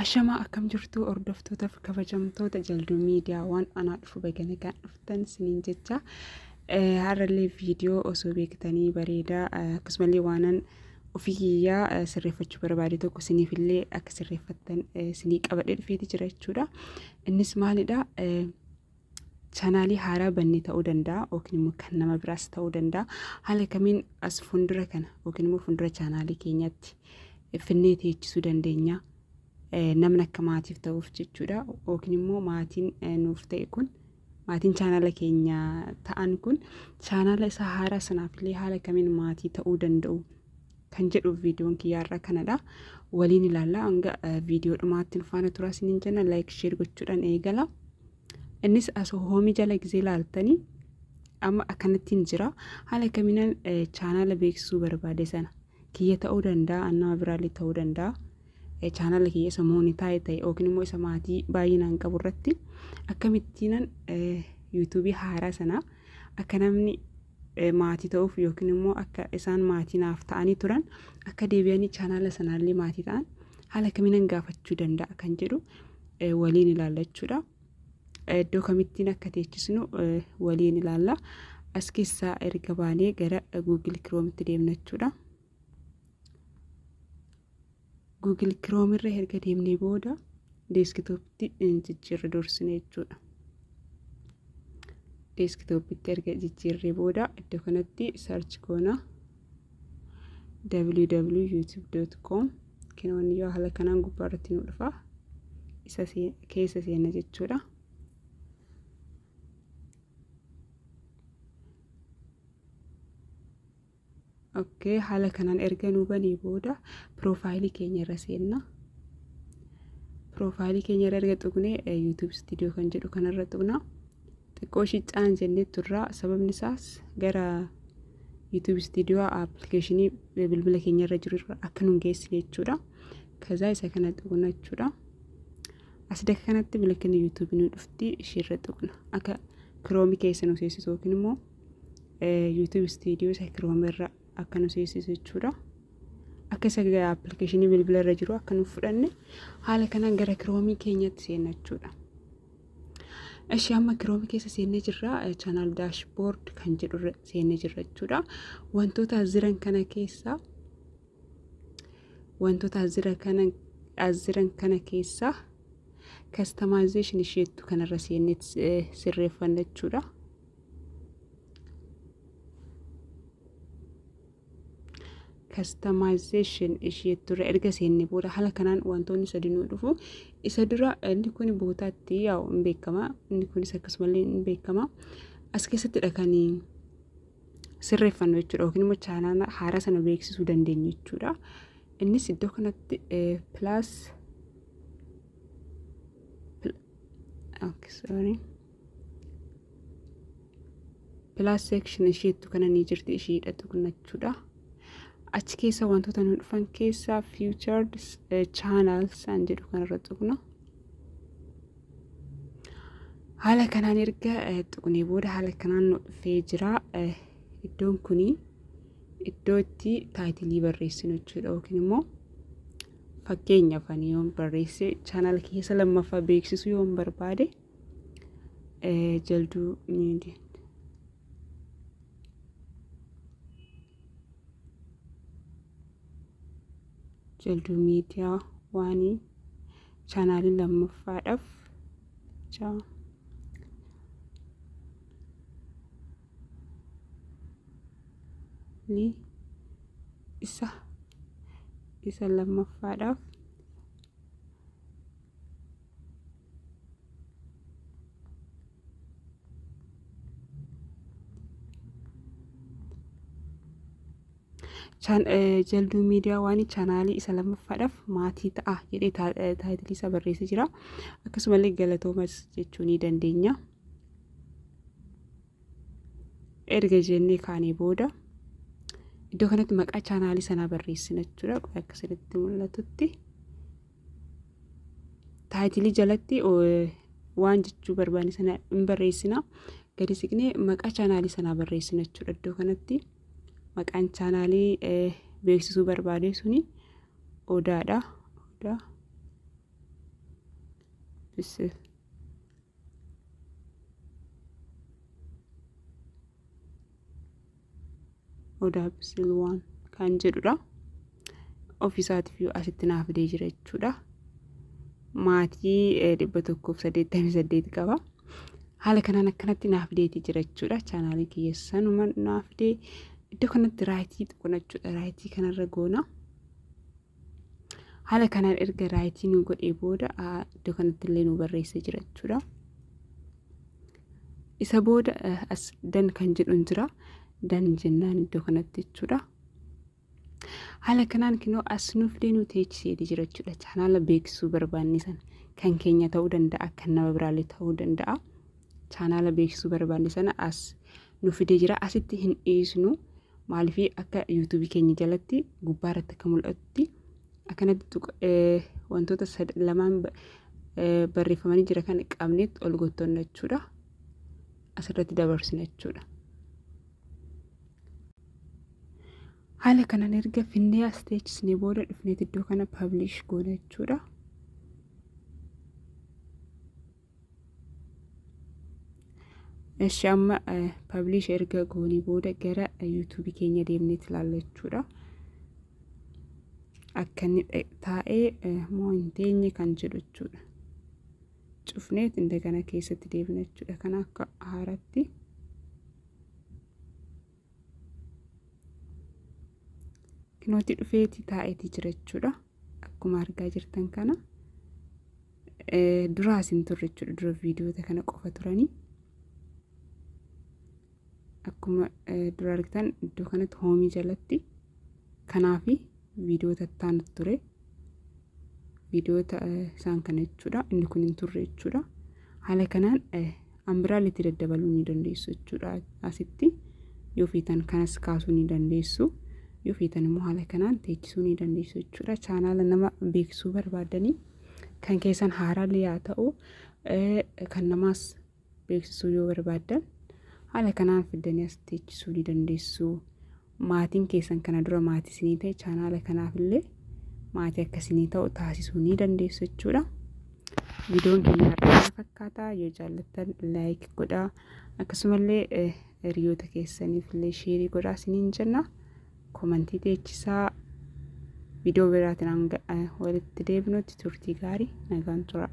Ashamaa, akkam jirtu hordoftootaaf kabajamtoota Jalduu Miidiyaa? Waan anaa dhufu, baga nagaan dhuftan siniin jecha. Har'allee viidiyoo osoo beektanii bareedaa, akkasumallee waanan ofii kiyyaa sirreeffachuu barbaade tokko siniifillee akka sirreeffattan sinii qabadhee dhufeeti jira jechuudha. Innis maalidha? Chaanaalii haaraa banne ta'uu danda'a yookiin immoo kan nama biraas ta'uu danda'a. Haala kamiin as fuuldura kana yookiin immoo fuuldura chaanaalii keenyatti finnee teechisuu dandeenya? Namni akka maatiif ta'uuf jechuudha. Yookiin immoo maatiin nuuf ta'e kun, maatiin chaanaala keenya ta'an kun, chaanaala isa haaraa sanaaf illee haala kamiin maatii ta'uu danda'u kan jedhu viidiyoon kiyyaarraa kanadha. Waliin ilaalla, hanga viidiyoo dhumaatti nu faana turaa isiniin jenna. Like, share gochuudhaan eegala. Innis as home jala gizee ilaaltanii amma akkanattiin jira. Haala kamiinan chaanaala beeksisuu barbaade sana, kiyya ta'uu danda'a, nama biraallee ta'uu danda'a. Chaanaala kiyya isa monetize ta'e yookiin immoo isa maatii baay'inaan qabu irratti akkamittiinan yuutuubii haaraa sana akka namni maatii ta'uuf yookiin immoo akka isaan maatii naaf ta'anii turan akka deebi'anii chaanaala sanaallee maatii ta'an haala kamiinan gaafachuu danda'a kan jedhu waliin ilaalla jechuudha. Iddoo kamittiin akka teechisnu waliin ilaalla. As keessaa erga baanee gara Google Chromeitti deemna jechuudha. Google Chrome irra erga deemnee booda desktopitti jijjiirra dursine jechuudha. Desktopitti erga jijjiirree booda iddoo kanatti search goona, www.youtube.com. Kinoonni yoo haala kanaan gubbaa irratti nu dhufa, isa keessa seenna jechuudha. Okay, haala kanaan erga nu banee booda piroofaayilii keenya irra seenna. Piroofaayilii keenya irra erga tuqnee YouTube Studio kan jedhu kanarra tuqna. Xiqqoo ishii caan jennee turraa, sababni isaas gara YouTube Studio appilikeeshinii bilbila keenya irra jiru irra akka nun geessine jechuudha. Kazaa isa kana tuqna jechuudha. As dakka kanatti milikinni YouTube nu dhufti, ishiirra tuqna. Akka Chrome keessa nu seessisu yookiin immoo YouTube Studio isa Chrome irra akka nu seessisu jechuudha. Akka isa appilikeeshinii bilbila irra jiru akka nu fudhanne haala kanaan gara Chrome keenyatti seenna jechuudha. Ishee amma Chrome keessa seennee jirra. Channel dashboard kan jedhu seennee jirra jechuudha. Wantoota as jiran kana keessaa, wantoota as jiran kana keessaa customization isheettu kanarra seennee sirreeffanna jechuudha. Customization isheettu irra erga seennee booda haala kanaan wantoonni sadi nu dhufu. Isa dura inni kun bootaatti yaa'u hin beekama. Inni kunis akkasumallee hin beekama. As keessattidha kan sirreeffannu jechuudha yookiin immoo chaanaala haaraa sana beeksisuu dandeenyu jechuudha. Innis iddoo kanatti plus, okay, sorry, plus section isheettu kana ni jirti, ishiidha tuqna jechuudha. Achi keessa wantoota nu dhufan keessaa featured channels an jedhu kanarra tuqna. Haala kanaan erga tuqnee booda haala kanaan nu dhufee jira. Iddoon kuni iddoo itti title barreessinu jechuudha, yookiin immoo fakkeenyaaf ani yoon barreesse, chaanal keessa lammaffaa beeksisuu yoon barbaade, Jalduu Miidiyaa waanii chaanaalii lammaffaadhaaf isa lammaffaadhaaf Jalduu Miidiyaa waan chaanaalii isa lammaffaadhaaf maatii ta'a jedhee title isaa barreessee jira. Akkasumallee galatoomas jechuu ni dandeenya. Erga jennee kaanee booda iddoo kanatti maqaa chaanaalii sanaa barreessina jechuudha. Akka asirratti mul'atutti. Title jalatti waan jechuu barbaanne sana hin barreessina. Gadi siqnee maqaa chaanaalii sanaa barreessina jechuudha iddoo kanatti. Maqaan chaanaalii beeksisuu barbaade suni Odaadha. Odaa Bisil. Odaa Bisil waan kan jedhudha. Ofiisaatiif yoo asitti naaf fidee jira jechuudha. Maatii 188 qaba. Haala kanaan akkanatti naaf fideetii jira jechuudha. Chaanaalii kiyya sanuma naaf fidee iddoo kanatti right tuqna jechuudha. Right kanarra goona. Haala kanaan erga right nu godhee booda iddoo kanatti illee nu barreessee jira jechuudha. Isa booda as done kan jedhu jira. Done jennaan iddoo kanatti jechuudha. Haala kanaan kinoo as nuuf fidee nu teechisee jira jechuudha. Chaanaala beeksisuu barbaanne sana kan keenya ta'uu danda'a, kan nama biraallee ta'uu danda'a. Chaanaala beeksisuu barbaanne sana as nu fidee jira. Asitti hin dhiisnu. Maaliif? Akka yuutuubii keenya jalatti gubbaa irratti akka mul'atutti akkanatti wantoota lamaan barreeffamanii jira kana qabneetti ol gottonna jechuudha. Asirratti dabarsina jechuudha. Haala kanaan erga finnee as teechisnee booda dhufneet iddoo kana publish goona jechuudha. Eshi, amma publish erga goonee booda gara yuutuubii keenya deemneet ilaalla jechuudha. Akka inni taa'ee moo hin teenye kan jedhu jechuudha. Cufneet indagana keessatti deebina jechuudha. Kana akka haaratti. Kinootti dhufeeti taa'eeti jira jechuudha. Akkuma argaa jirtan kana. Duraas hin turre jechuudha. Dura viidiyoota kana qofa turanii. Akkuma dura argitan iddoo kanatti home jalatti kanaafi viidiyoota ittaanu ture. Viidiyoota isaan kana jechuudha. Inni kun hin turre jechuudha. Haala kanaan hanbiraallee itti daddabaluu ni dandeessu jechuudha. Asitti yoo feetan kanas kaasuu ni dandeessu. Yoo feetan immoo haala kanaan teechisuu ni dandeessu jechuudha. Chaanaala nama beeksisuu barbaadanii, kan keessan haaraallee haa ta'u, kan namaas beeksisuu yoo barbaaddan, haala kanaan fiddanii as teechisuu ni dandeessu. Maatiin keessan kana dura maatii isinii ta'e chaanaala kanaaf illee maatii akkasinii ta'u taasisuu ni dandeessu jechuudha. Viidiyoon keenya har'a kana fakkaata. Yoo jaallattan like godhaa. Akkasumallee hiriyoota keessaniif illee share godhaa isiniin jenna. Comment teechisaa. Viidiyoo biraatiin hanga walitti deebinutti turtii gaarii, nagaan tura.